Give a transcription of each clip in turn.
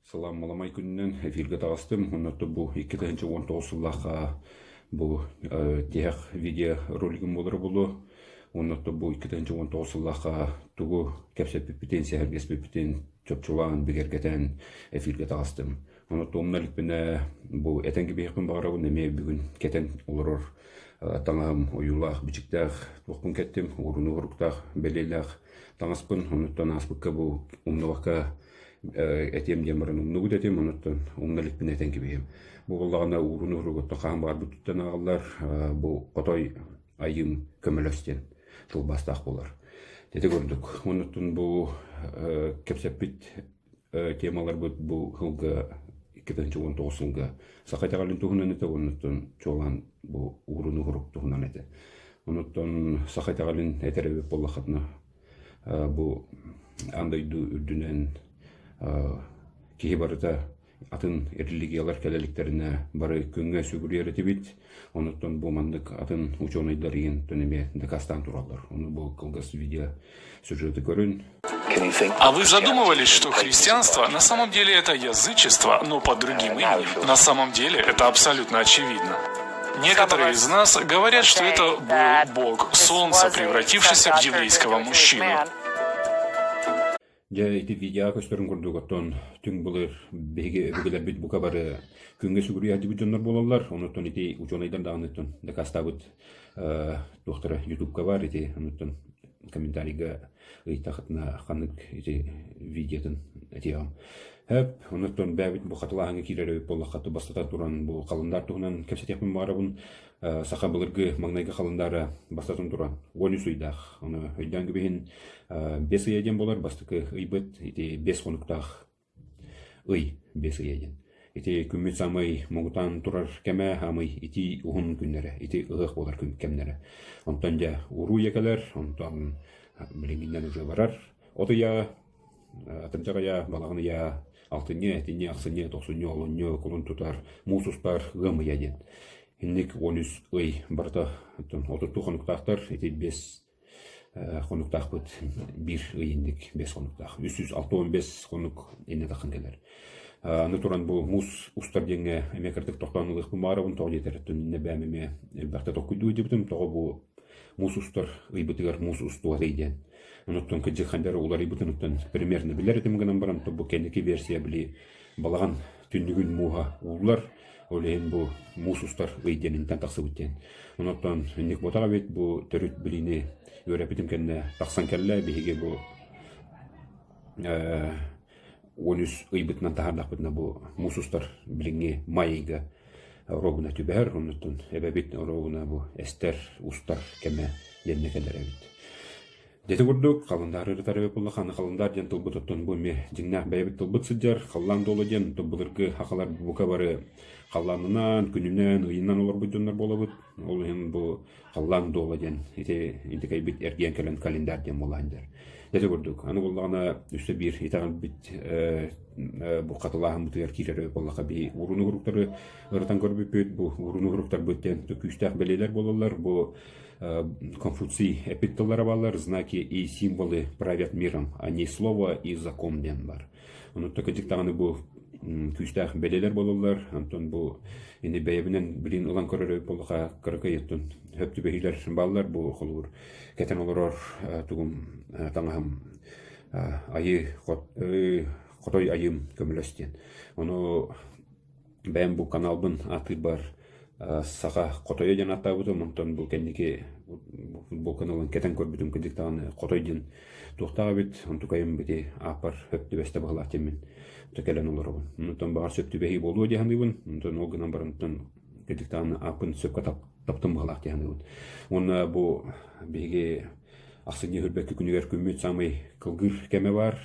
Сылааммаламай күнүнэн эфиргэ таҕыстым. Оннуттан бу 2019 сыллаахха бу тиһэх видеоролигым буолара буолуо. Оннуттан бу 2019 сыллаахха тугу кэпсэппиппитин, сэһэргэспиппитин чопчулаан, бигэргэтэн эфиргэ таҕыстым. Онон умна иликпинэ бу этэн кэбиһиэхпин баҕарабын, эмиэ бүгүн кэтэн олорор таҥаһым ойуулаах, бичиктээх туохпун кэттим, уурунуу уруктаах, бэлиэлээх таҥаспын. Онуттан ааспыкка бу умнубакка этиэм диэн баран умнубут этим, онуттан умна иликпин этэн кэбиһиэм. Бу буоллаҕына ууруну уругуттан хаһан баҕарбыт туттан ааҕыллар, бу хотой айыым көмөлөс диэн тылбаастаах буолар. Ити курдук. Онуттан бу кэпсэппит темаларбыт бу сылга 2019 сылга саха итэҕэлин туһунан этэ, онуттан чуолаан бу ууруну урук туһунан этэ. Онуттан саха итэҕэлин этэр эбит буоллаххытына бу аан дойду үрдүнэн киһи барыта атын религиялар кэлэ иликтэринэ бары күҥҥэ сүгүрүйэр этибит. Онуттан бу маннык атын учуонайдар игин эмиэ дакаастаан тураллар. Ону бу кылгас видео сюжеты көрүн. А вы задумывались, что христианство на самом деле это язычество, но под другим именем? На самом деле это абсолютно очевидно. Некоторые из нас говорят, что это был бог солнца, превратившийся в еврейского мужчину. Дьэ, ити видеоҕа көстөрүн курдук, оттон түҥ былыр биһиги өбүгэлэрбит бука бары күҥҥэ сүгүрүйээччибит дьоннор буолаллар. Онуттан ити учуонайдар даҕаныттан дакаастаабыт туохтара ютубка баар ити онуттан комментарийга ыйытахытына ханнык ити видеотын этиэҕим. Хөп, онуттан бэйэбит бу хатылааһыҥҥа киирэр эбит буоллахха бастатан туран бу халандаар туһунан кэпсэтиэхпин баҕарабын. Саха былыргы маҥнайгы халандаара бастатан туран 13 ыйдаах. Ону өйдөөн кэбиһин бэс ыйа диэн буолар. Бастакы ыйбыт ити бэс хонуктаах ый, бэс ыйа диэн. Ити күммүт саамай муҥутаан турар кэмэ, саамай итии уһун күннэрэ, ити ыһыах буолар күн кэмнэрэ. Онтон дьэ уруу ыйа кэлэр, онтон билиҥҥинэн уже барар. От ыйа Атырдьах ыйа, балаҕан ыйа, алтынньы, этинньи, ахсынньы, тохсунньу, олунньу, кулун тутар, муус устар, ыам ыйа диэн. Инник 13 ый барыта отуттуу хонуктаахтар, ити биэс хонуктаахпыт биир ый инник биэс хонуктаах. 365 хонук иннэ таххан кэлэр. Аны туран бу муус устар диэҥҥэ эмиэ кырдык тохтоон ылыахпын баҕарабын, тоҕо диэтэр иннэ бэйэм эмиэ элбэхтэ толкуйдуу илдьибитим, тоҕо бу муус устар ыйбытыгар муус устуотай диэн. Онуттан кырдьык хайдах уларыйбытын оттон примерно билэр этим гынан баран, бу кэнники версия били балаҕан түннүгүн мууһа ууллар, ол иһин бу муус устар ый диэнинтэн тахсыбыт диэн. Онуттан инник буотах эбит бу төрүт билиини үөрэппитим кэннэ тахсан кэллэ биһиги бу 13 ыйбытынан таһаардахпытына бу муус устар билиҥҥи май ыйга оруобуна түбэһэр, оннуттан эбэбит оруобуна бу эстэр, устар кэмэ диэннэ кэлэр эбит. Дьэ курдук, халандаары ырытар эбит буоллахха, аны халандаар диэн тылбыт оттон бу эмиэ дьиҥнээх бэйэбит тылбыт сылдьар, халлаан дуола диэн былыргы сахалар бука бары халлаанынан, күнүнэн, ыйынан олорбут дьоннор буолабыт. Ол иһин бу халлаан дуола диэн ити интикэйбит эргийэн кэлэн календарь диэн буолаан дьэр. Ити курдук. Аны буоллаҕына өссө биир итэҕэлбит бу хатылааһыммытыгар киирэр буоллахха би ууруну уруктары ырытан көрбүппүт. Бу ууруну уруктарбыт диэн күүстээх бэлиэлэр буолаллар. Бу Конфуций эпит тыллара бааллар знаки и символы правят миром, а не слово и закон диэн бар. Онуттан кырдьык даҕаны бу күүстээх бэлиэлэр буолаллар. Онтон бу ини бэйэбинэн билин ылан көрөр буоллаха кыракый оттон хөп түбэһиилэр бааллар. Бу холобур кэтэн олорор тугум таҥаһым айыы хотой айыым көмөлөс диэн. Ону Бэйэм бу каналбын аатыырбар саха хотойо диэн ааттаабытым, онтон бу кэнники футболканы ылан кэтэн көрбүтүм кырдьык даҕаны хотой диэн туохтаах эбит, онтукайым бити ааппар сөп түбэстэ быһыылаах диэммин кэлэн олоробун. Онтон баҕар сөп түбэһии буолуо дии саныыбын, онтон ол гынан баран онтон кырдьык даҕаны ааппын сөпкө таптым быһыылаах дии саныыбын. Уонна бу биһиги ахсынньы үрбэкки күнүгэр күммүт саамай кылгыыр кэмэ баар.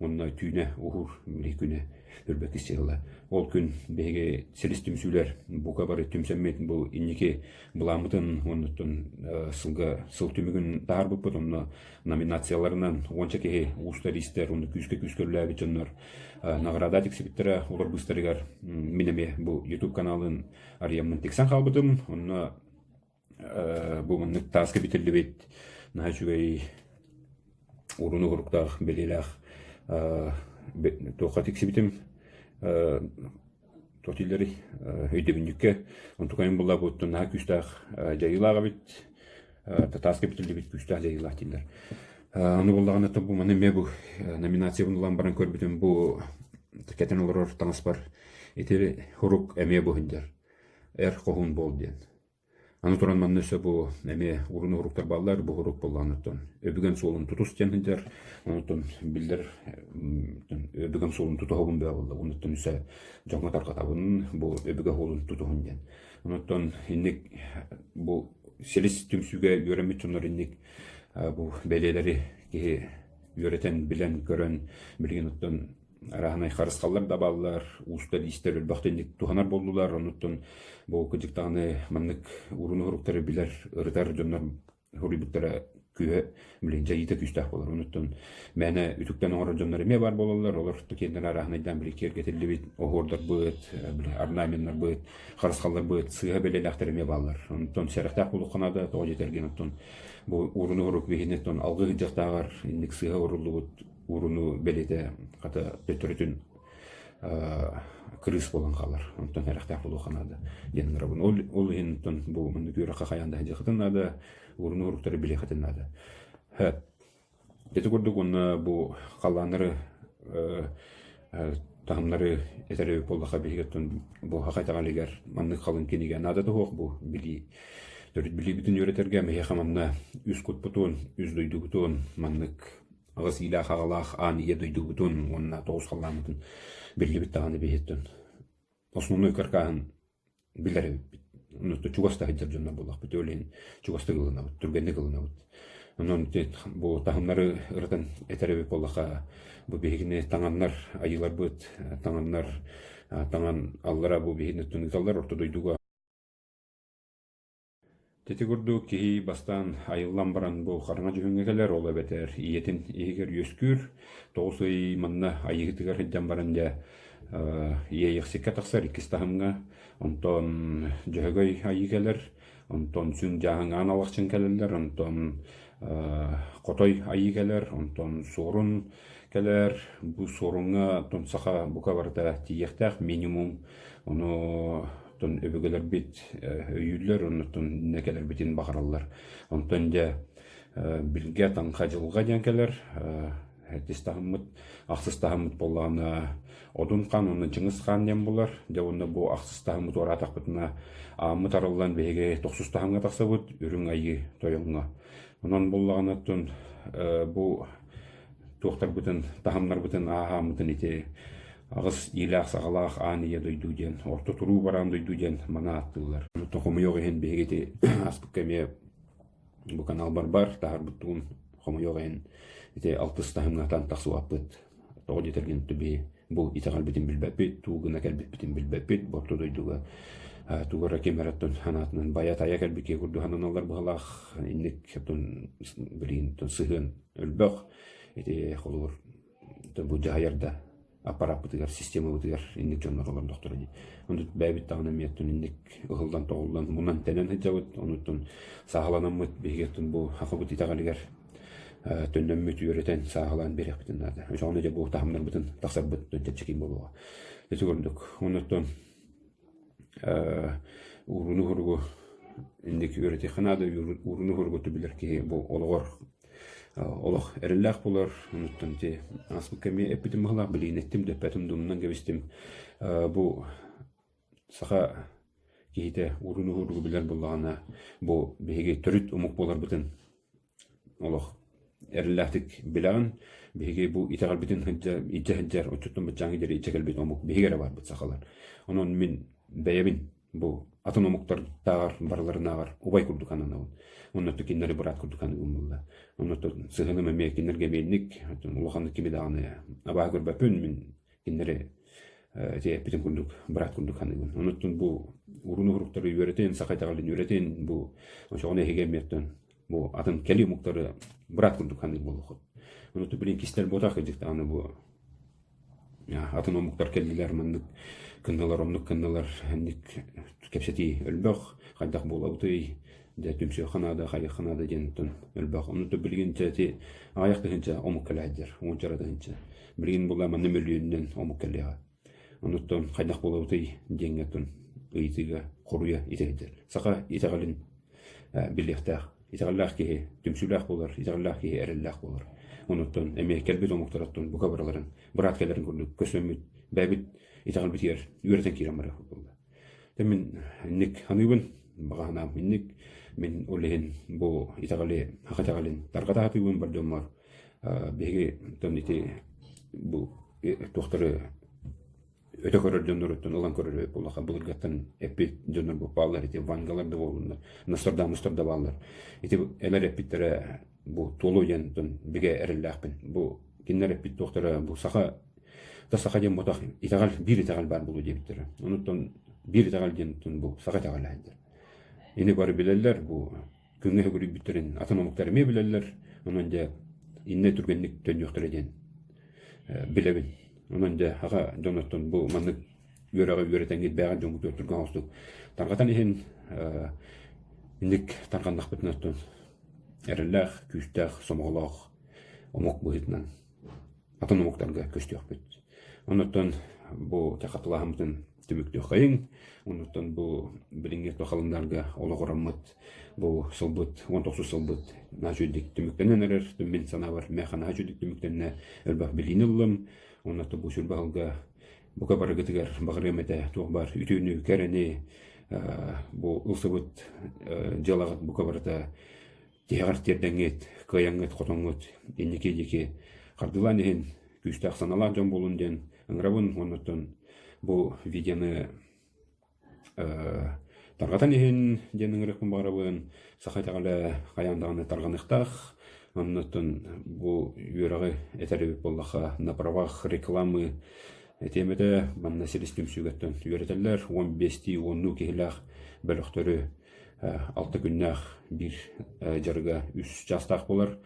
Уонна түүнэ уһуур били күнэ үрбэкис сыла. Ол күн биһиги силис түмсүүлэр бука бары түмсэммит бу инники былааммытын уоннуттан сылга сыл түмүгүн таһаарбыппыт онно номинацияларынан уонча киһи уустар иистэр уонна күүскэ күүскэ үлэлээбит дьоннор награда тиксибиттэрэ олор быыстарыгар мин эмиэ бу YouTube каналын арыйаммын тиксэн хаалбытым онно Бу маннык тааска бүтүллүбүт наһаа үчүгэй уруну уруктаах бэлиэлээх туохха тиксибитим. Тотилери өйдөбүнньүккэ онтукайын булла буттун наһаа күүстээх дьайыылаах эбит татааска бүтүллүбүт күүстээх дьайыылаах дииллэр. Аны буллаҕына бу маны эмиэ бу номинациябын ылан баран көрбүтүм бу кэтэн олорор таҥаспар ити хурук эмиэ бу сылдьар эр хоһуун буол диэн. Аны туран манна өссө бу эмиэ урун уһуруктар бааллар, бу уһурук буоллаҕына өбүгэм суолун тутус диэн сылдьар, онтон биллэр өбүгэм суолун тутуһабын бөҕө буолла, онуттан өссө дьоҥҥо тарҕатабын бу өбүгэ суолун тутуһун диэн. Онуттан инник бу силис түмсүүгэ үөрэммит дьоннор инник бу бэлиэлэри киһи үөрэтэн, билэн, көрөн билигин оттон арааһынай харысхаллар да бааллар, уустар иистэр элбэх инник туһанар буоллулар. Онуттан бу кырдьык даҕаны маннык уруну уруктары билэр, ырытар дьоннор суруйбуттара күүһэ билин дьайыыта күүстээх буолар. Онуттан мээнэ үтүктэн оҥорор дьоннор эмиэ баар буолаллар. Олор киэннэр арааһынайдаан били киэргэтиллибит оһуордарбыт, били орнаменнарбыт, харысхалларбыт сыыһа бэлиэлээхтэр эмиэ бааллар. Онтон сэрэхтээх буолуохха наада, тоҕо диэтэргин оттон бу ууруну урук биһини оттон алгыы сылдьыахтааҕар инник сыыһа уруллубут ууруну бэлиэтэ хата төттөрүтүн кырыыс буолан хаалар. Онтон сэрэхтээх буолуохха наада диэн ыҥырабын. Ол, ол иһин оттон бу маннык үөрэххэ хайаан да сылдьыаххытын наада, ууруну уруктары билиэххитин наада. Ити курдук уонна бу халлааннары таһымнары этэр эбит буоллахха биһиги оттон бу саха итэҕэлигэр маннык халыҥ кинигэ наадата суох бу билии төрүт билиибитин үөрэтэргэ биһиэхэ манна үс кутпутун, үс дойдубутун маннык аҕыс иилээх аҕалаах аан ийэ дойдубутун уонна тоҕус халлааммытын биллибит даҕаны биһиттэн основной каркааһын билэр эбиппит. Онон чугас да сылдьар дьоннор буоллахпыт, ол иһин чугастык ылынабыт, түргэнник ылынабыт. Онон бу таһымнары ырытан этэр эбит буоллахха, бу биһигини таҥаннар айыыларбыт, таҥаннар таҥан аллара бу биһигини ыыталлар орто дойдуга. Ити курдук киһи бастаан айыллан баран бу хараҥа дьүһүҥҥэ кэлэр, ол эбэтэр ийэтин иһигэр үөскүүр, 9 ый манна айыытыгар сылдьан баран дьэ иэйэхсиккэ тахсар иккис таһымҥа, онтон Дьөһөгөй айыы кэлэр, онтон Сүҥ Дьааһыҥаан Алахчын кэлэллэр, онтон Хотой айыы кэлэр, онтон Суорун кэлэр. Бу Суоруҥҥа оттон саха бука барыта тиийиэхтээх минимум. Ону оттон өбүгэлэрбит өйүүллэр, оннуттан иннэ кэлэрбитин баҕараллар. Онтон дьэ билгэ таҥха дьылҕа диэн кэлэр. Сэттис таһыммыт, ахсыс таһыммыт буоллаҕына Одун хаан уонна Чыҥыс хаан диэн булар. Дьэ уонна бу ахсыс таһыммыт уораатахпытына ааммыт арыллан биһиги тохсус таһымҥа тахсабыт Үрүҥ Айыы тойоҥҥо. Онон буллаҕына оттон бу туохтарбытын, таһымнарбытын ааһааммытын ити аҕыс иилээх-саҕалаах аан ийэ дойду диэн, орто туруу бараан дойду диэн маны ааттыыллар. Оттон хомойуох иһин биһиги ити ааспыкка эмиэ бу канал барбар таһаарбыттугун хомойуох иһин ити алтыс таһымҥа атан тахсыбаппыт. Тоҕо диэтэргин биһи бу итэҕэлбитин билбэппит, тугу гына кэлбиппитин билбэппит, бу орто дойдуга тугу эрэ ким эрэ оттон санаатынан байа-тайа кэлбит киһи курдук сананаллар быһалаах инник оттон билигин сыһыан өлбөх ити холобур бу дьаһайар да аппарааппытыгар, системабытыгар инник дьоннор олордохторо дии. Онон бэйэбит даҕаны эмиэ оттон инник ыһыллан-тоҕуллан, мунан-тэнэн сылдьабыт. Онуттан сааһыланаммыт биһиги оттон бу сахабыт итэҕэлигэр төннөммүт үөрэтэн, сааһылаан биэриэхпитин наада. Очоҕуна дьэ бу таһымнарбытын тахсарбыт чэпчэки буолуоҕа. Ити курдук. Онуттан ууруну-уһуругу инник үөрэтиэххэ наада. Ууруну-уһуругу билэр киһи бу олоҕор олох эрэллээх буолар. Онуттан ити ааспыкка эмиэ эппитим быһыылаах, билигин эттим да эппэтим да умнан кэбистим. Бу саха киһитэ ууруну-уһуругу билэр буоллаҕына, бу биһиги төрүт омук буоларбытын олох эрэллээхтик билэҕин. Биһиги бу итэҕэлбитин сылдьа илдьэ сылдьар, оччоттон баччааҥҥа диэри илдьэ кэлбит омук биһиги эрэ баарбыт сахалар. Онон мин бэйэбин бу атын омуктардааҕар барыларынааҕар убай курдук ананабын. Оннуттан кинилэри быраат курдук аныыбын буолла. Оннуттан сыһыаным эмиэ кинилэргэ эмиэнник, улаханнык кими даҕаны абааһы көрбөппүн, мин кинилэри ити эппитим курдук быраат курдук саныыбын. Онуттан бу уруну уруктары үөрэтин, саха итэҕэлин үөрэтин, бу очоҕуна эһиги эмиэттэн бу атын кэлии омуктары быраат курдук саныыр буолуоххут. Онуттан билин кистэл буотах кырдьык даҕаны бу атын омуктар кэллилэр маннык кынналар оннук кынналар инник кэпсэтии өлбөх хайдах буолабытый дьэ түмсүөххэ наада хайыахха наада диэн оттон өлбөх онно билигин дьэ ити аҕыйах тыһыынча омук кэлээддэр уонча тыһыынча билигин була манна мөлүйүөнүнэн омук кэлиэҕэ. Онуттан хайдах буолабытый диэҥҥэ оттон ыйытыыга хоруйа итэһийдэр. Саха итэҕэлин билиэхтээх. Итэҕэллээх киһи түмсүүлээх буолар, итэҕэллээх киһи эрэллээх буолар. Онуттан эмиэ кэлбит омуктарыттан бука барыларын быраат кэлэрин курдук көсөммүт бэйэбит итэҕэлбитигэр үөрэтэн киирэн барыахпыт буолла. Тэ мин инник саныыбын, баҕа санаам инник. Мин ол иһин бу итэҕэли, саха итэҕэлин тарҕата сатыыбын бар дьоммор биһиги оттон ити бу туохтары өтө көрөр дьонноруттан ылан көрөр буоллахха былыргаттан эппит дьоннор бааллар ити вангалар да буоллуннар Нострадамустар да бааллар ити элэр эппиттэрэ бу туолуо диэн бигэ эрэллээхпин бу кинилэр эппит туохтара бу саха да саха диэн ботах итэҕэл биир итэҕэл баар буолуо диэбиттэрэ онуттан биир итэҕэл диэн бу саха итэҕэлэ ини бары билэллэр бу күҥҥэ төгүрүйбүттэрин атын омуктар эмиэ билэллэр. Онон дьэ иннэ түргэнник төннүөхтэрэ диэн билэбин. Онон дьэ аҕа дьоноттон бу маннык үөрэҕи үөрэтэҥҥит бэйэҕит дьоҥҥутугар түргэн оҥостук тарҕатан иһин инник тарҕаннахпытына оттон эрэллээх, күүстээх, сомоҕолоох омук быһыытынан атын омуктарга көстүөхпүт. Оннуттан бу хатылааһыммытын түмүктүөххэйиҥ. Оннуттан бу билиҥҥи халындарга олоҕураммыт бу сылбыт 19 сылбыт наһаа үчүгдүк түмүктэнэн эрэр. Мин санаабар миэхэ наһаа үчүгдүк түмүктэннэ элбэх билиини ыллым. Оннуттан бу сүрбэ сылга бука барыгытыгар баҕарыам этэ туох баар үтүөнү, кэрэни бу ылсыбыт дьыалаҕыт бука барыта Тиһэҕэр тиэрдэҥҥит, кыайаҥҥыт, хотоҥҥут инники диэки хардыылаан иһин күүстээх санаалаах дьон буолун диэн ыҥырабын уонна оттон бу видеоны тарҕатан иһин диэн ыҥырыахпын баҕарабын. Саха итэҕэлэ хайаан даҕаны тарҕаныахтаах. Онно оттон бу үөрэҕи этэр эбит буоллахха на правах рекламы этиэм этэ. Манна силис түмсүүгэттэн үөрэтэллэр. 15-тии уоннуу киһилээх бөлөхтөрү 6 күннээх биир дьарыга 3 чаастаах буолар.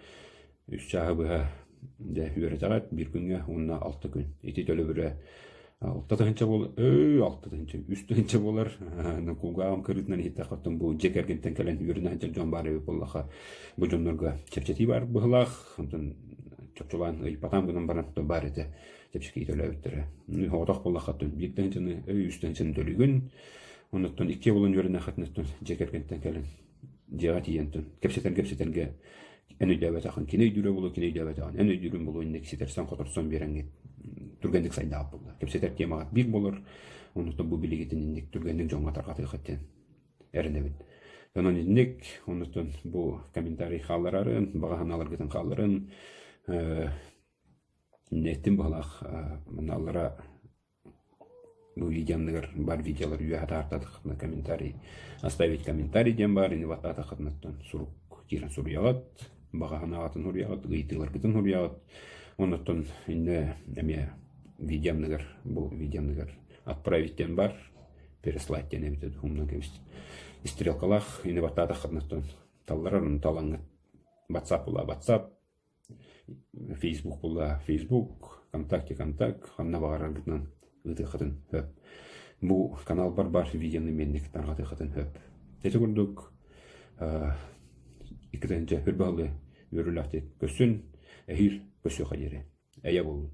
3 чааһы быһа дьэ үөрэтэҕит биир күҥҥэ уонна 6 күн. Ити төлөбүрэ 6 тыһыынча буол 6 тыһыынча 3 тыһыынча буолар. Кулгааҕым кырыытынан иһиттэххэ оттон бу дьиэ кэргэнтэн кэлэн үөрэнэ сылдьар дьон баар эбит буоллаха бу дьоннорго чэпчэтии баар быһыылаах. Онтон чопчулаан ыйыппатаам гынан баран баар этэ чэпчэки төлөөбүттэрэ. Соҕотох буоллахха оттон биир тыһыынчаны, үс тыһыынчаны төлүүгүн. Оннуттан иккиэ буолан үөрэнэххитинэ дьиэ кэргэнтэн кэлэн дьиэҕэ тиийэн кэпсэтэр-кэпсэтэргэ эн өйдөөбөтөххүн кини өйдүүрэ буолуо, кини өйдөөбөтөҕүн эн өйдүүрүн буолуо инник ситэрсэн-хоторсон биэрэҥҥит түргэнник сайдаҕыт буолла. Кэпсэтэр темаҕыт биир буолар, оннуттан бу билигитин инник түргэнник дьоҥҥо тарҕатыаххыт диэн эрэнэбин. Онон инник, оннуттан бу комментарий хаалларарын, баҕа санааларгытын хаалларын, эттим быһалаах манна аллара Бу видео анныгар баар видеолар үөһэ таһаартаатаххытына комментарий оставить комментарий диэн баар ини баттаатаххытынаттан сурук киирэн суруйаҕыт, баҕа санааҕытын суруйаҕыт, ыйытыыларгытын суруйаҕыт. Оннуттан иннэ эмиэ видео анныгар бу видео анныгар отправить диэн баар, переслать диэн эбитэ дуу умнан кэбистим. Стрелкалаах ини баттаатаххытынаттан талларар ону талаҥҥыт WhatsApp була WhatsApp Facebook буолла Facebook, ВКонтакте Контакт, ханна баҕараргытынан ыытыаххытын сөп. Бу каналбар баар видеоны миэнник тарҕатыаххытын сөп. Ити курдук икки тыһыынча үрбаһылы үөрүүлээхтик көрсүн, эһиил көрсүөххэ диэри. Эйэ буоллун.